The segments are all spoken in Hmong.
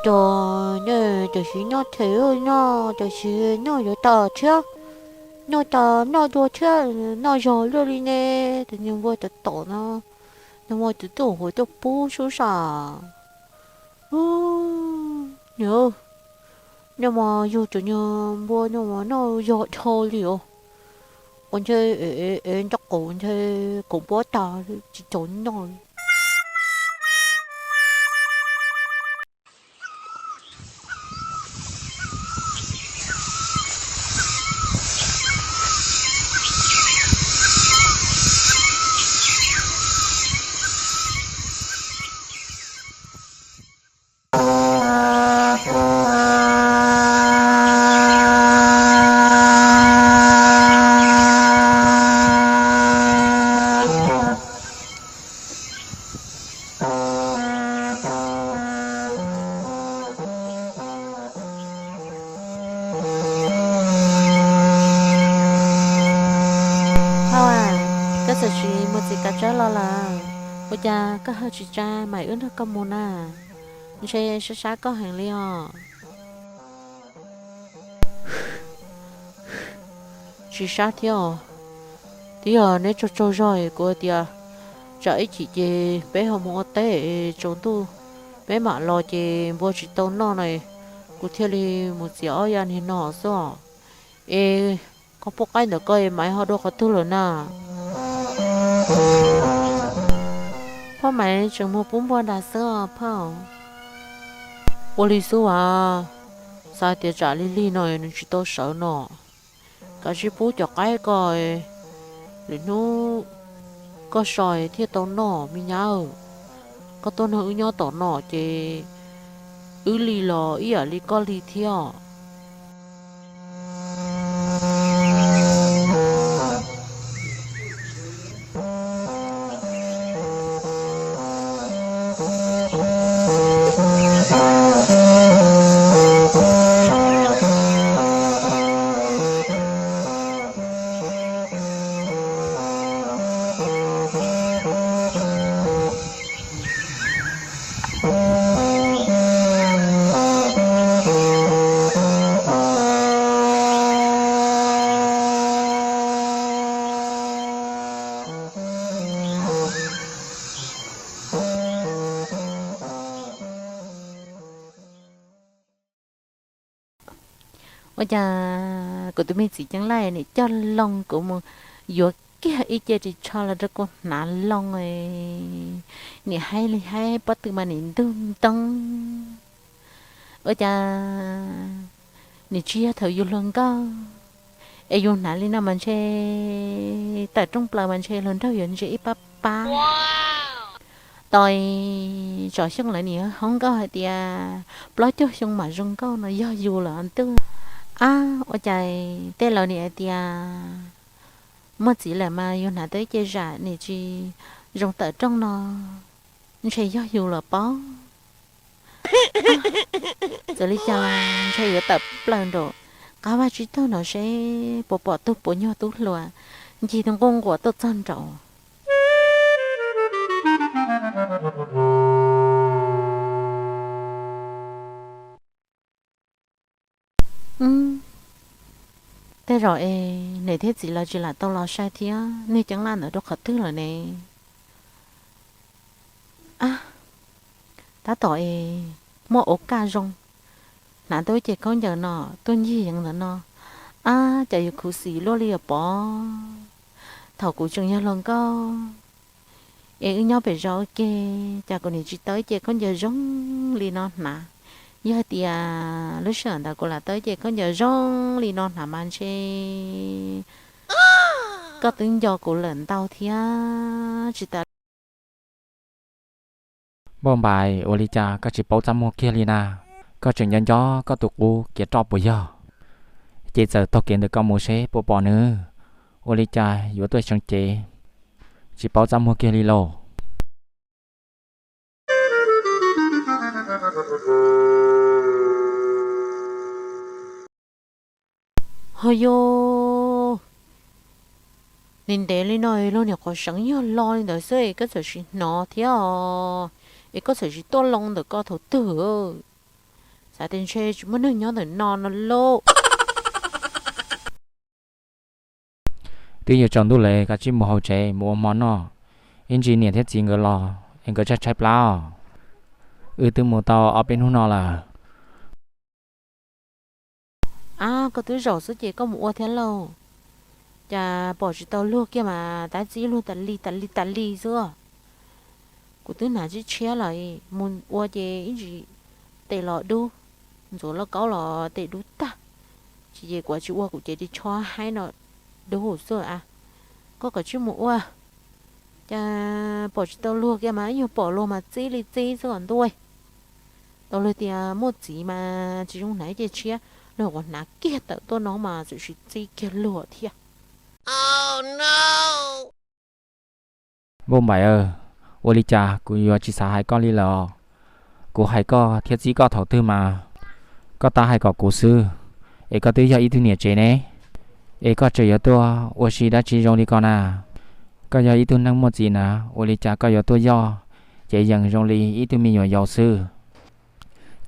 Cov, nej tam sim noj them noj, tam sim noj yuav tas thiab, noj tas noj dua thiab, noj zog luaj li ne. Tus niag npua tom tom no, nag hmo tus tub hauv tuaj pub sub sam. Nag hmo yug tus niag npua no mas noj zog dhau li os. Ua ntshe ev nraub qaum ntshe qaum npua tas tsis tau noj. Hauj, koj txawm sim mus txiv kav tsawb los lawm, ua cas koj ho tsis tsa Maiv wb nrog koj mus na? Ntshe sab sab koj heev li os. Tsis sab thiab os. Twb yog neb tsaug tsaug zog es kuv tias tsam ib chim ces peb ho mus ua teb es tsaus ntuj peb mam los ces npua tsis tau noj no, kuv thiaj li mus txiav ob ya niag no xwb os. Es koj pub qaib ntawm koj es Maiv ho dua qhov twg lawm na? Phauj, Maiv tseem mus pub npua nrad xwb os phauj. Ua li xwb as, xav tias tsam lig lig no nws tsis tau sawv no. Kav tsij pub cov qaib ko, lwm hnub koj so thiaj tau noj me nyab. Koj tuaj nrog wb nyob tom no ces wb lig los ib yam li koj lig thiab. Ua cas kuv tus me txiv Ceeb Laj nim coj loo kuv mus yuav kiag ib ce ris tsho los rau kuv hnav loo, nim haib li haib pob tw mas nim ntug ntoo. Ua cas nim tsis yog thaum yus hluas nkauj, es yus hnav li no mas ntshe tawm rooj plaws mas ntshe hluas nraug yuav ntsia ib pab pab. Tos tsom xyoo lawv nim hoob nkauj hais tias plaub caug xyoo mam zoo nkauj no yog yus lawm ntuj. Ab, ua cas tej laus nim hais tias muaj txiv lawm mas yus hnav tau ib ce zam nim tsis zoo tawm rooj no, ntshe yog yus lawm pob. Txawm li cas ntshe yuav tawm plaws nraum qab vaj tsib taug no seb puas pom tug puas nyuag tub hluas ncig nquj nquam tuaj txog nraud. Tej zaum es niam thiab txiv lawv tsis lam tau los saib thiab, niag Ceeb Laj ntawd rau qhov twg lawm ne? Ab, tab tom es muaj ua kaj zoo, hnav tau ib ce khaub ncaws no tuaj ncig yeev ntawm no, ab, cas yuav khuv xim luaj li os pob. Thaum kuv tseem yog hluas nkauj es wb nyob pem zos ua ke, cas kuv nim tsis tau ib ce khaub ncaws zoo li no hnav. Yog hais tias lub sij hawm ntawd kuv lam tau ib ce khaub ncaws zoo li no hnav mas ntshe koj twb nco kuv lawm ntau thiab tsis tas. Npauj Npais, ua li cas koj tsis paub txaj muag kiag li na? Koj tseem nco nco koj tus qub kiav roj puas yog? Ces txawm taug kev ntawm koj mus seb puas pom nws. Ua li cas yuav tuaj seev cev, tsis paub txaj muag kiag li lauj? Ho yog nws ntev li no los niam qhuav seev yog lo li ntawd xwb es koj txawm sim hnov thiab os, es koj txawm sim tuaj loo ntawm koj thaum twg? Xav tias ntshe tsis muaj neeg nyob ntawm no no lauj. Twb yuav tsaus ntuj lawm, koj cia li mus hauv tsev mus ua hmo noj, ib ntsis niam thiab txiv nkawd los es nkawd tshaib tshaib plab os. Wb twb mus tau ob peb hnub no lawm. Ab, koj twb zaum xwb ces koj mus ua thiab lauj. Cas pom tsis tau luag kiag mas tab txib luag tas li tas li tas li xwb. Kuv twb hnav tshiab tshiab lawm, mus ua ces ib ntsis tes los dub, ntxuav lauj kaub los tes dub tag. Tsis ces kuv tsis ua kuv ces ris tsho haib no dub xwb a. Koj kav tsij mus ua. Cas pom tsis tau luag kiag mas ib nyuag pom luag mas txib li txib xwb os ntuj. Tau luag tias muaj txiv mas tsis zoo hnav ces tshiab, luag ua hnav kiag tawm tuaj no mas txawm sis txib kiag luag thiab. Npauj Npaim, ua li cas kuv yuav tsis xav hais koj li lawm os. Kuv hais koj thiab txib koj thaum twg mas koj tab hais kom kuv xwb, es koj twb yog ib tug niam tsev ne, es koj tseem yuav tuaj ua si dab tsi zoo li ko na? Koj yog ib tug neeg muaj txiv na, ua li cas koj yuav tuaj yoj cev yees zoo li ib tug me nyuam yaus xwb?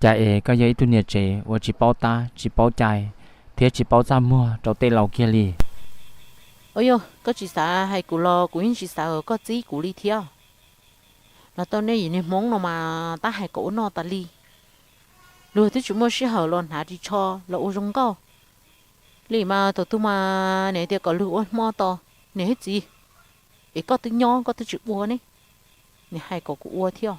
Cas es koj yog ib tug niam tsev uas tsis paub tab tsis paub cai thiab tsis paub txaj muag rau tej laus kiag li? Ua yog koj tsis xav hais kuv los kuv yeej tsis xav kom koj txib kuv li thiab. Los tau nej yim niag Hmoob no mas tab hais kom ua noj tas li. Luag twb tsis muaj sij hawm los hnav ris tsho los ua zoo nkauj li mas thaum twg mas niam tias kom luag ua hmo tos niam thiab txiv, es koj twb nyob koj twb tsis ua ne, niam hais kom kuv ua thiab.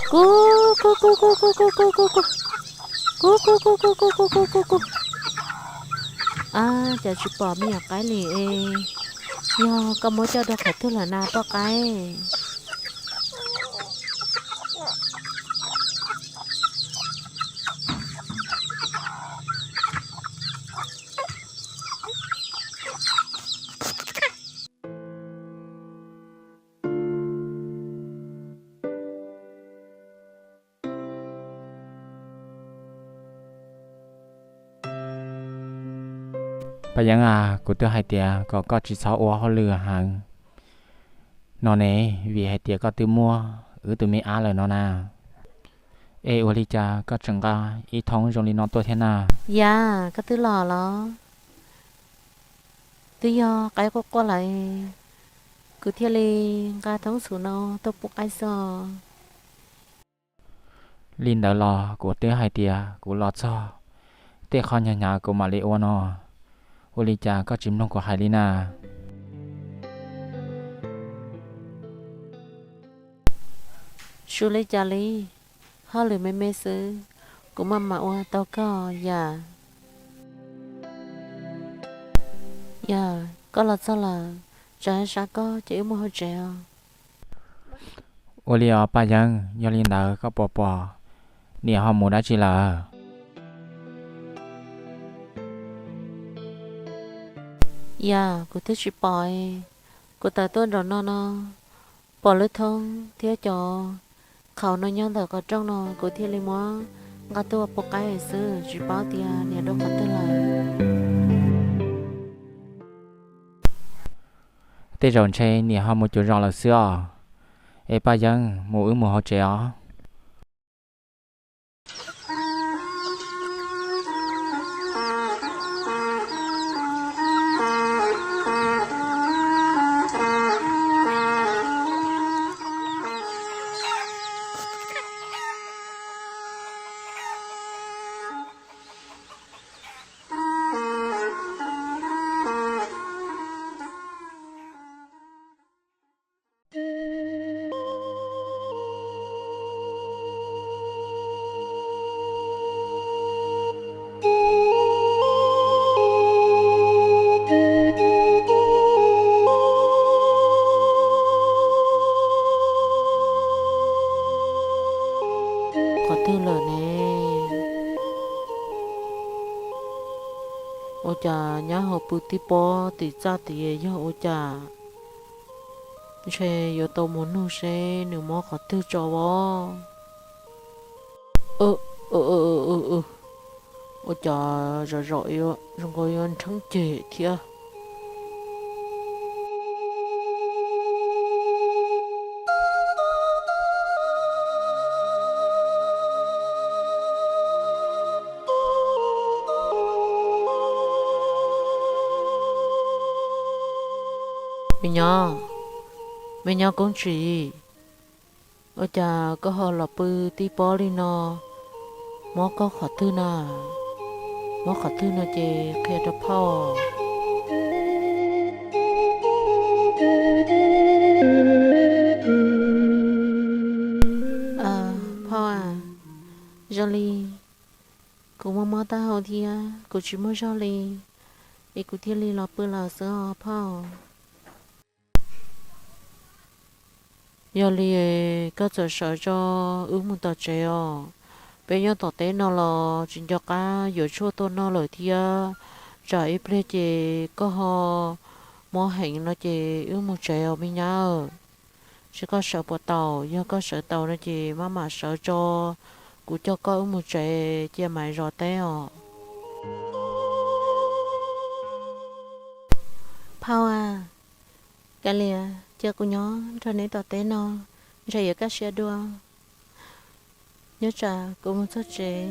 Ku, ku, ku, ku, ku, ku, ku, ku, ku, ku, ku, ku, ku, ku, ku, ku, ku, ku, ku. Ab, cas tsis pom me nyuam qaib li es, yog koj muab coj dua qhov twg lawm na poj qaib? Paj Yeeb a, kuv twb hais tias kom koj tsis txhob ua hauj lwm heev no ne, vim hais tias koj twb muaj wb tus me ab lawm no na. Es ua li cas koj tseem nqa ib thoob zoo li no tuaj thiab na? Yam, koj twb los los? Twb yog qaib quaj quaj lawm, kuv thiaj li nqa thoob xum no tuaj pub qaib xwb os. Li ntawd los kuv twb hais tias kuv los txog, tej qho hnyav hnyav kuv mam li ua no. Ua li cas koj tsis mloog kuv hais li na? Xyov li cas li, hauj lwm me me xwb, kuv maj mam ua tau koj yam. Yam, koj los txog lawm, tsam sab koj ces wb mus hauv tsev os. Ua li os Paj Yeeb, yog li ntawd koj puas pom niam ho mus dab tsi lawm? Yam, kuv twb tsis pom, kuv tawm tuaj nram no no, pom lub thoob thiab cov qhaus no nyob ntawm qhov rooj no, kuv thiaj li muab nqa tuaj pub qaib xwb, tsis paub tias niam dua qhov twg lawm. Tej zaum ntshe niam ho mus cuav zos lawm xwb os. Es Paj Yeeb, mus wb mus hauv tsev os. Ua cas nyab ho pw tib pob tim txaj tim yog ua cas? Ntshe yuav tau mus nug seb nws mob qhov twg tso os. Ua cas zom zaws zoo nkaus yuav nrheeb ceg thiab. Me nyab, me nyab Koob Tsim, ua cas koj ho los pw tib pob li no? Mob koj qhov twg na? Mob qhov twg no ces qhia rau phauj. Phauj, zoo li kuv mob mob taub hau thiab kuv tsis muaj zog li, es kuv thiaj li los pw lawm xwb os phauj. Yog li koj txawm sawv tso, wb mus tom tsev os. Peb nyob tom teb no los tsis nco qab yuav tshuaj tuaj noj lawm thiab, tsam ib pliag ces koj ho mob heev no ces wb mus tsev os me nyab. Tsis koj sawv puas tau, yog koj sawv tau no ces maj mam sawv tso, kuv coj koj wb mus tsev cia mam zov teb os. Phauj, kav liam cia kuv nyob nrog neb tom teb no, ntshe yuav kaj siab dua, nyob tsam kuv mus txog tsev.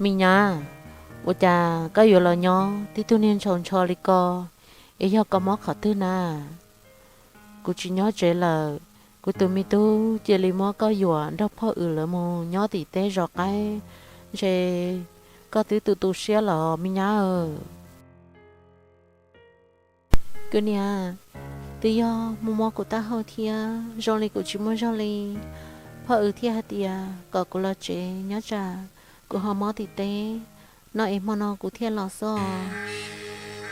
Me nyab, ua cas koj yuav los nyob tib tug niag ntshaus ntsho li ko, es yog koj mob qhov twg na? Kuv tsis nyob tsev lawm, kuv tus me tub cia li muab koj yuam nrog phauj wb lawv mus nyob tim teb zov qaib, ntshe koj twb tu tu siab los me nyab. Kuv niam, twb yog muaj mob kuv taub hau thiab zoo li kuv tsis muaj zog li, phauj wb thiaj hais tias kom kuv los tsev nyob tsam kuv ho mob tim teb no es hmo no kuv thiaj los xwb os.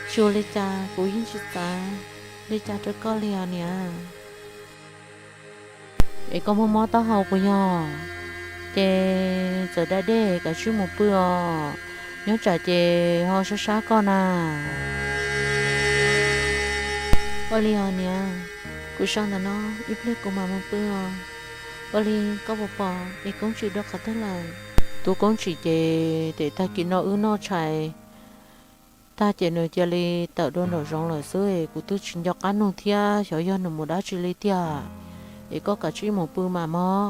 Tsis ua li cas kuv yeej tsis xav li cas rau koj li os niam. Es koj muaj mob taub hau puas yog? Ces txawm da dej kav tsij mus pw os, nyob tsam ces ho sab sab koj na. Ua li os niam, kuv so ntawm no ib pliag kuv mam mus pw os. Ua li koj puas pom es Koob Tsim dua qhov twg lawm? Tus Koob Tsim ces tes tag kis no wb noj tshais tag ces nws cia li tawm dua nraum zoov lawm xwb, kuv twb tsis nco qab nug thiab xyov yog nws mus dab tsi li tiag. Es koj kav tsij mus pw mam mog.